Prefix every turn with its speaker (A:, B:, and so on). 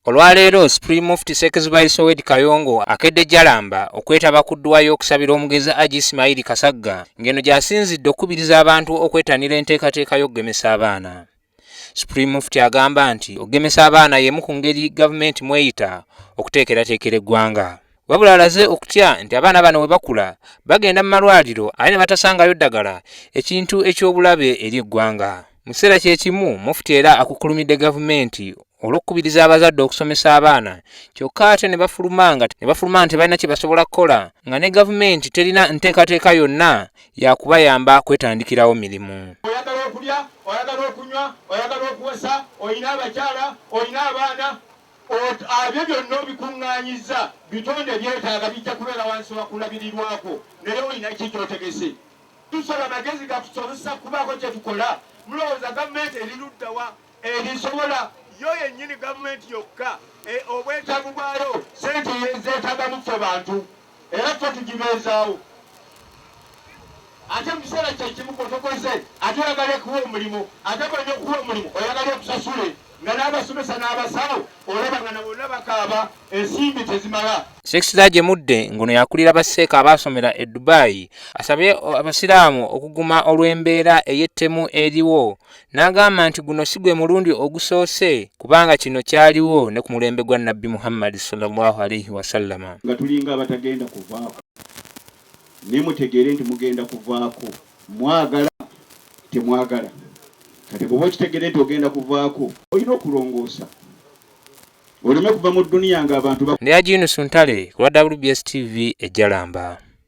A: Olwaleero Supreme Mufti Sheikh Zubair Sowed Kayongo akedde Jalamba okwetaba ku dduwa y'okusabira omugezi Haji Ismail Kasagga ng'eno gy'asinzidde okukubiriza abantu okwetanira enteekateeka y'okugemesa abaana. Supreme Mufti agamba nti okugemesa abaana y'emu ku ngeri gavumenti mweyita okuteekerateekera eggwanga. Wabula alaze okutya nti abaana bano bwe bakula bagenda mu malwaliro ate ne batasangayo ddagala ekintu eky'obulabe eri eggwanga. Mu kiseera kye kimu Mufti era akukkulumidde gavumenti olw'okukubiriza abazadde okusomesa abaana kyokka ate ne bafuluma nga ne bafuluma nti tebalina kye basobola kukola nga ne gavumenti terina nteekateeka yonna ya kubayamba kwetandikirawo mirimu.
B: Oyagala okulya, oyagala okunywa, oyagala okuwasa, olina abakyala, olina abaana, Ebyo byonna obikuŋŋaanyizza, bitonde byetaaga, bijja kubeera wansi wa kulabirirwa kwo, naye olina ki ky'otegese? Tusaba magezi gatusobozesa kubaako kye tukola. Mulowooza gavumenti eri ludda wa erisobola yo yennyini gavumenti yokka obwetaavu bwayo ssente yezeetagamu ffe bantu era ffe tugibeezaawo ate mu kiseera kyekimu gwotokoze ate oyagala ekuwa omulimu ate bwenya okuwa omulimu oyagala ekusasule nga n'abasomesa n'abasawo olaba nga nabonna bakaaba ensimbi tezimala.
A: Sheikh Siraje Mudde ng'ono yakulira basseeka abaasomera e Dubai asabye abasiraamu okuguma olw'embeera ey'ettemu eriwo n'agamba nti guno si gwe mulundi ogusoose kubanga kino kyaliwo ne ku mulembe gwa Nabbi Muhammad sallallahu alaihi wasallama.
B: Nga tulinga abatagenda kuvaako naye mutegeere nti mugenda kuvaako mwagala temwagala kati bw'oba okitegeere nti ogenda kuvaako olina okulongoosa oleme kuva mu dduniya ng'abantu
A: Ndi Haji Yunus Ntale ku lwa WBS TV e Jalamba.